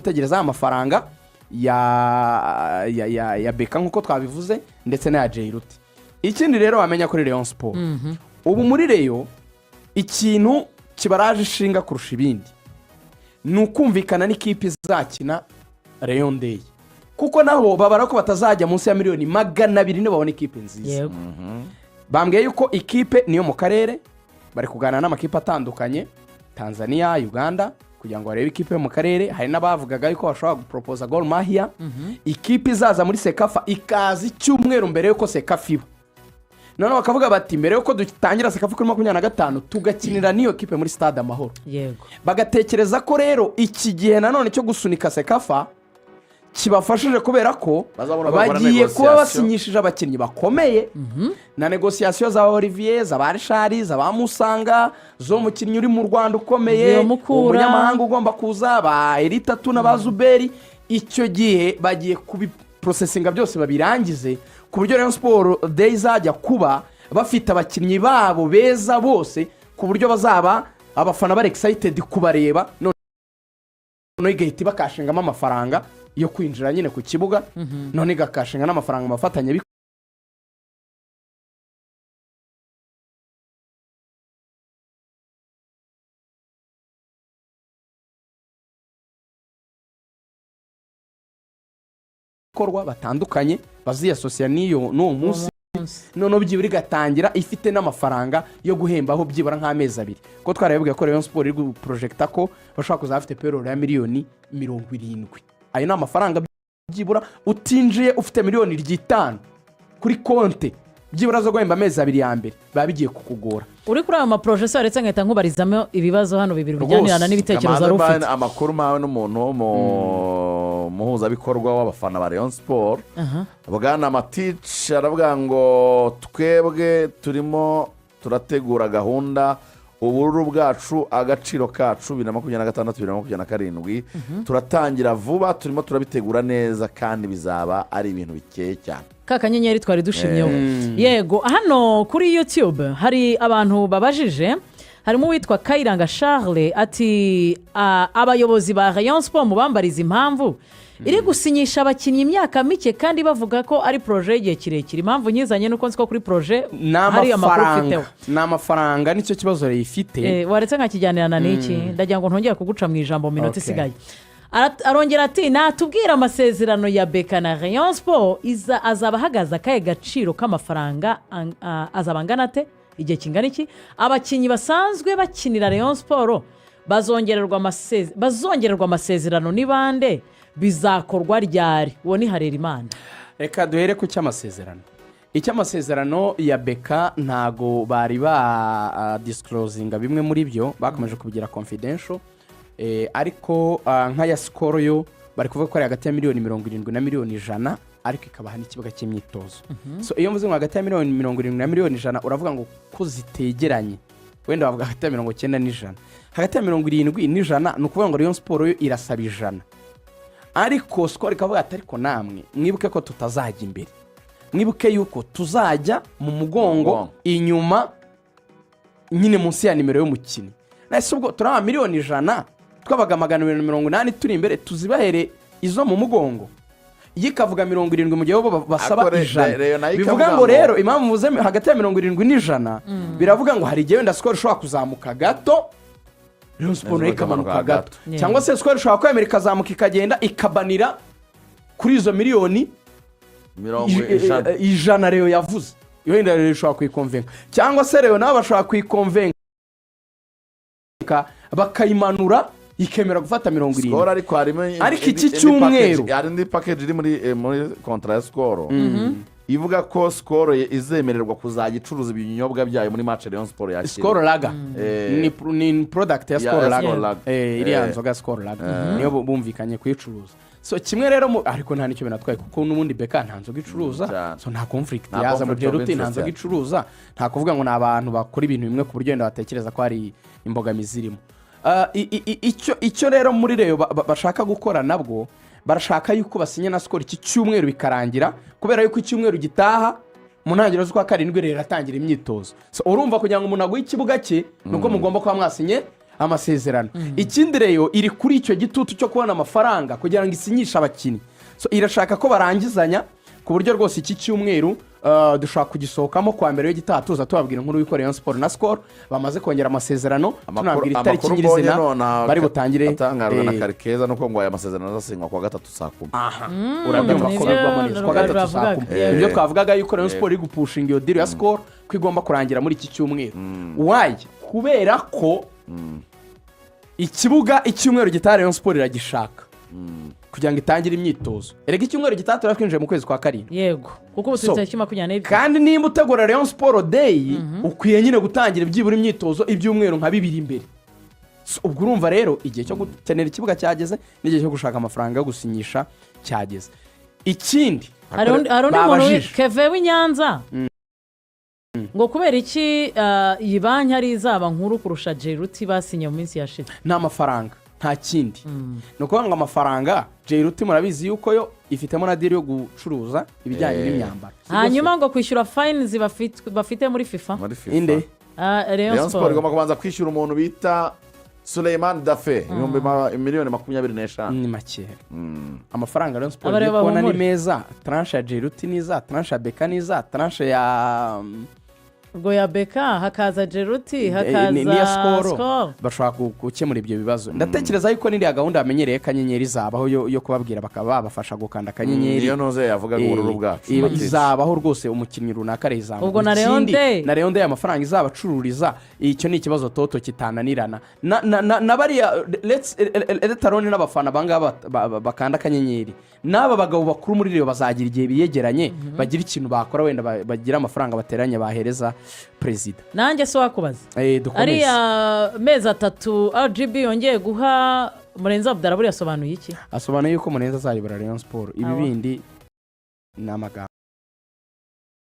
Gutegereza amafaranga ya BK nk'uko twabivuze, ndetse n'aya Jairuti. Ikindi rero wamenya kuri Rayon Sports, ubu muri Rayon ikintu kibaraje ishinga kurusha ibindi ni ukumvikana n'ikipe izakina Rayon Day, kuko nabo babara ko batazajya munsi ya miliyoni 200 nibabona ikipe nziza. Bambwiye yuko ikipe niyo mu karere, bari kuganira n'amakipe atandukanye, Tanzania, Uganda, kugira ngo barebe ikipe yo mu karere. Hari n'abavugaga yuko bashobora guporopoza Gor Mahia, ikipe izaza muri CECAFA, ikaza icyumweru mbere y'uko CECAFA iba. Noneho bakavuga bati: "Mbere y'uko dutangira CECAFA kuri 25, tugakinira n'iyo kipe muri Stade Amahoro." Bagatekereza ko rero iki gihe nanone cyo gusunika CECAFA kibafashije, kubera ko Bazabona ko bakora bagiye kuba négociation. basinyishije abakinnyi bakomeye, na négociation za Olivier, za ba Richard, za ba Musanga, z'umukinnyi uri mu Rwanda ukomeye, Iyo Mukura. umunyamahanga ugomba kuza, ba Eritatu na ba Zuberi. Icyo gihe bagiye kubiporosesinga byose babirangize, ku buryo Rayon Sports Day izajya kuba bafite abakinnyi babo beza bose, ku buryo bazaba abafana bari excited kubareba. Noneho igahita ibakashingamo amafaranga yo kwinjira nyine ku kibuga, none igakashinga n'amafaranga mu bafatanyabikorwa batandukanye baziyasosiya n'iyo n'uwo munsi. Noneho byibura igatangira ifite n'amafaranga yo guhembaho byibura nk'amezi 2, kuko twarabibwiye ko Rayon Sports iri guporojegita ko bashobora kuzaba bafite payroll ya miliyoni 70. Ayo ni amafaranga byibura utinjiye ufite miliyoni 5 kuri konte byibura zo guhemba amezi 2 ya mbere, biba bigiye kukugora. Uri kuri ayo ma projets, waretse nkahita nkubarizamo ibibazo hano bibiri bijyanirana n'ibitekerezo wari ufite. Amakuru mpawe n'umuntu wo mu muhuzabikorwa w'abafana ba Rayon Sports, bwana Matici, aravuga ngo twebwe turimo turategura gahunda Ubururu bwacu agaciro kacu 2026, 2027. Turatangira vuba, turimo turabitegura neza kandi bizaba ari ibintu bikeye cyane. Ka kanyenyeri twari dushimyeho. Yego, hano kuri YouTube hari abantu babajije, harimo uwitwa Kayiranga Charles ati: "Abayobozi ba Rayon Sports mubambariza impamvu iri gusinyisha abakinnyi imyaka mike kandi bavuga ko ari projet y'igihe kirekire." Impamvu nyizanye nuko nzi ko kuri projet Ni hari amakuru ufiteho. amafaranga, ni amafaranga, nicyo kibazo leta ifite. Waretse nkakijyanirana n'iki, ndagira ngo ntongere kuguca mu ijambo mu minota isigaye. Arongera ati: "Natubwira amasezerano ya BK na Rayon Sports azaba ahagaze akahe gaciro k'amafaranga, azaba angana ate, igihe kingana iki? Abakinnyi basanzwe bakinira Rayon Sports bazongererwa amasezerano ni bande? Bizakorwa ryari?" Uwo ni Harerimana. Reka duhere ku cy'amasezerano. Icy'amasezerano ya BK, ntago bari ba disclosinga bimwe muri byo, bakomeje kubigira confidential. Ariko nk'aya Skol yo bari kuvuga ko ari hagati ya miliyoni 70 na miliyoni 100, ariko ikabaha n'ikibuga cy'imyitozo. So iyo mvuze ngo hagati ya miliyoni 70 na miliyoni 100, uravuga ngo ko zitegeranye, wenda bavuga hagati ya 90 n'ijana. Hagati ya 70 n'ijana, ni ukuvuga ngo Rayon Sports yo irasaba 100, ariko Skol ikavuga ati: "Ariko namwe mwibuke ko tutazajya imbere, mwibuke yuko tuzajya mu mugongo, Mugongo. inyuma nyine, munsi ya nimero y'umukinnyi." Nese ubwo turabaha miliyoni 100, twabaga 280 turi imbere, tuzibahere izo mu mugongo? Iyo ikavuga 70 mu gihe bo basaba Ariko 100. Rayon nayo Bivuga ikavuga ngo rero impamvu mvuze hagati ya 70 n'ijana, biravuga ngo hari igihe wenda Skol ishobora kuzamuka gato, Rayon Sports nayo ikamanuka gato, cyangwa se Skol ishobora kwemera ikazamuka, ikagenda ikabanira kuri izo miliyoni mirongo 100. 100 Rayon yavuze. Wenda Rayon ishobora kuyikonvenka, cyangwa se Rayon nabo bashobora kuyikonvenka bakayimanura, ikemera gufata 70. Skol ariko harimo Ariko iki cyumweru- hari indi package iri muri contrat ya Skol ivuga ko Skol izemererwa kuzajya icuruza ibinyobwa byayo muri match Rayon Sports yakira. Skol Lager. Ni product ya Skol Ya Lager. Skol Lager. Iriya nzoga ya Skol Lager niyo bumvikanye kuyicuruza. So kimwe rero ariko nta nicyo binatwaye, kuko n'ubundi BK nta nzoga icuruza. Cyane. So nta conflict Nta yaza mu conflict of gihe nta interest nzoga cyane. icuruza, nta kuvuga ngo ni abantu bakora ibintu bimwe ku buryo wenda batekereza ko hari imbogamizi irimo. Icyo rero muri Rayon bashaka gukora, nabwo barashaka yuko basinya na Skol iki cyumweru bikarangira, kubera yuko icyumweru gitaha mu ntangiriro z'ukwa karindwi rero iratangira imyitozo. So, urumva kugira ngo umuntu aguhe ikibuga cye ni uko mugomba kuba mwasinye Amasezerano. Ikindi, Rayon iri kuri icyo gitutu cyo kubona amafaranga kugira ngo isinyishe abakinnyi. So, irashaka ko barangizanya ku buryo rwose iki cyumweru dushobora kugisohokamo kwa mbere w'igitaha, tuza tubabwira inkuru y'uko Rayon Sport na Skol bamaze kongera amasezerano, tunababwira itariki Amakuru mbonye nyirizina nonaha bari butangire. atangajwe na Karikeza nuko ngo aya masezerano azasinywa kuwa gatatu saa 10. Aha, urabyumva ko Nibyo bigwamo neza kuwa gatatu saa bavugaga. 10. Ibyo twavugaga yuko Rayon Sport iri gupushinga iyo deal ya Skol ko igomba kurangira muri iki cyumweru. Why? Kubera ko ikibuga icyumweru gitaha Rayon Sport iragishaka kugira ngo itangire imyitozo. Erega icyumweru gitaha turaba twinjiye mu kwezi kwa karindwi. Yego, kuko ubu turi So, tariki 22. kandi nimba utegura Rayon Sport Day, ukwiye nyine gutangira byibura imyitozo ibyumweru nka 2 imbere. So, ubwo urumva rero igihe cyo gukenera ikibuga cyageze n'igihe cyo gushaka amafaranga yo gusinyisha cyageze. Ikindi Hari undi muntu babajije. Keve w'i Nyanza ngo kubera iki iyi banki ari izaba nkuru kurusha Jeruti basinye mu minsi yashize? Ni amafaranga, nta kindi. Ni ukuvuga ngo amafaranga, Jeruti murabizi yuko yo ifitemo na deal yo gucuruza ibijyanye n'imyambaro. Si Hanyuma ngo kwishyura fines bafite muri FIFA. Muri FIFA. Inde? Rayon Rayon Sport Sport igomba kubanza kwishyura umuntu bita Suleiman Dafe 25 miliyoni. Ni make amafaranga Rayon Sport Abareba igiye kubona ni bahumure. meza. Tranche ya Jeruti niza, tranche ya BK niza, tranche ya Ubwo ya BK, hakaza Jeruti, hakaza n'iya Skol. Skol. Bashobora gukemura ibyo bibazo. Ndatekereza yuko n'iriya gahunda bamenyereye akanyenyeri izabaho yo kubabwira bakaba babafasha gukanda akanyenyeri. Niyo ntuze yavugaga, ubururu bwacu. Matisse. Izabaho rwose, umukinnyi runaka arizamuka. Ubwo na Leon Ikindi, Day. na Leon Day amafaranga izaba acururiza, icyo ni ikibazo toto kitananirana na bariya let alone n'abafana bangaba bakanda akanyenyeri, n'aba bagabo bakuru muri Rayon bazagira igihe biyegeranye, bagira ikintu bakora, wenda bagira amafaranga bateranye bahereza perezida. Nanjye se wakubaza? Dukomeze. Ariya mezi 3 RGB yongeye guha Murenzi Abdallah buriya asobanuye iki? Asobanuye yuko Murenzi azayobora Rayon Sport. Ibi Awa. bindi ni amagambo.